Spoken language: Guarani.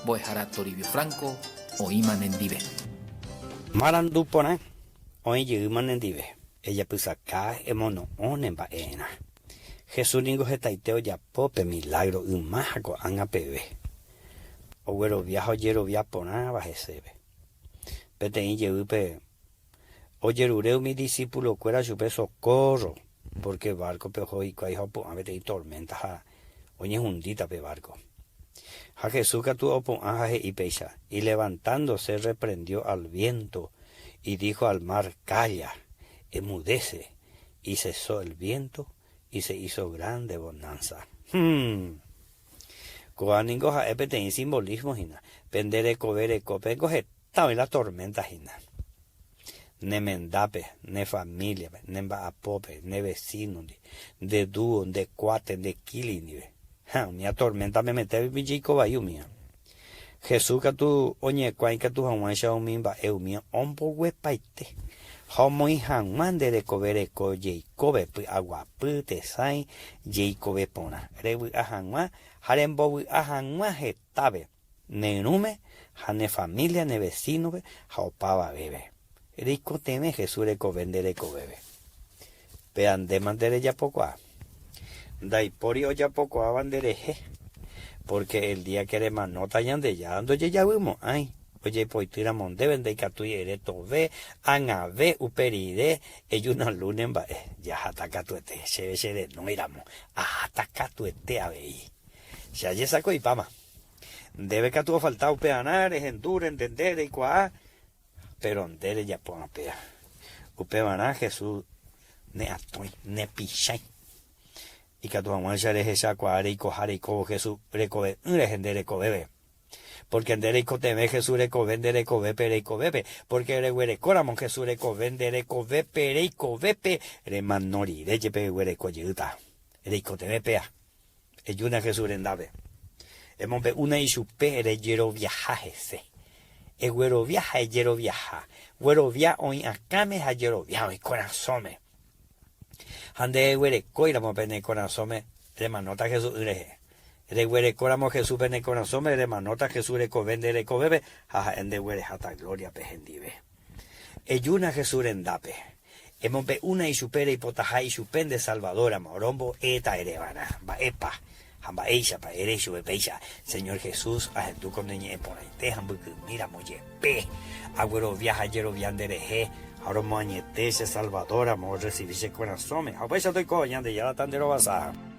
Mbo'ehára Toribio Franco oĩma nendive. Marandu porã oĩ jeýma nendive, ejapysaka emono'õ ne mba'erã. Jesús ningo hetaite ojapo pe milágro yma ha ko'ág̃a peve, oguerovia ha ojerovia porãva heseve. Peteĩ jeýpe ojerure umi disipulokuéra chupe sokórro, pórke várkope oho hikuái ha opu'ã peteĩ torménta ha oñehundíta pe várko. Ha Jesús katu opu'ã ha he'i péicha, Y levantándose reprendió al viento y dijo al mar, Calla, emudece, y cesó el viento y se hizo grande bonanza. Hum! Kóva ningo ha'e peteĩ simbolismo hína, pende rekove rekópengo heta oĩ la tormenta hína. Ne mendápe, ne familia-pe, ne mba'apópe, ne vecino-ndi, nde dúo, nde kuate, nde kili ndive. Ha, umíva tormenta memete rupi jeiko vai umíva. Jesús katu oñekuã ikatu hag̃uáicha umi mba'e umíva omboguepaite ha omoĩ hag̃ua nde rekove reko jeikove py'aguapy, tesãi, jeikove porã, revy'a hag̃ua ha rembovy'a hag̃ua hetápe, ne irũme ha ne familia, ne vecino-pe ha opavavépe. Reikotevẽ Jesús rekove nde rekovépe. Péva ndémante rejapokuaa. Ndaipóri ojapokuaáva nderehe, pórke el día ke remanóta Ñandejára ndojejavymo'ãi, ojepoitýramo ndéve ndaikatúi ere tove, ag̃ave, upe rire, ejúna lúne mba'e, jaháta katuete, chéve cherenóiramo, aháta katuete avei. Che ajesako'ipáma. Ndéve katu ofalta upearã, rehendu, rentende, reikuaa, Péro nde rejapo apéa. Upevarã Jesús ne'atõi, nepichãi. Ikatu hag̃uáicha rehechakuaa reikoha reikóvo Jesús rekove'ỹ rehe nde rekovépe. Pórke nde reikotevẽ Jesús rekove nde rekovépe reikovépe, pórke reguerekóramo Jesús rekove nde rekovépe reikovépe, remano rire jepe eguereko jeýta. Reikotevẽ péa. Ejúna Jesús rendápe. Emombe'úna ichupe rejeroviaha hese. Eguerovia ha ejeroviaha. Guerovia oĩ akãme ha jerovia oĩ korasõme. Ha nde eguerekóiramo pene korasõme, remanóta Jesús'ỹ rehe. Reguerekóramo Jesús pene korasõme, remanóta Jesús rekove nde rekovépe ha ha'e ndeguereháta glóriape hendive. Ejúna Jesús rendápe. Emombe'úna ichupe reipotaha ichupe nde Salvador-ramo, rombo'éta erevarã. Mba'épa ha mba'éichapa ere ichupe péicha, Señor Jesús, ahendu ko ne ñe'ẽ porãite ha mbykymi ramo jepe. Aguerovia ha ajerovia nde rehe, ha romoañete che Salvador-ramo, orresivi che korasõme. Ha upéicha toiko, Ñandejára ta nde rovasa.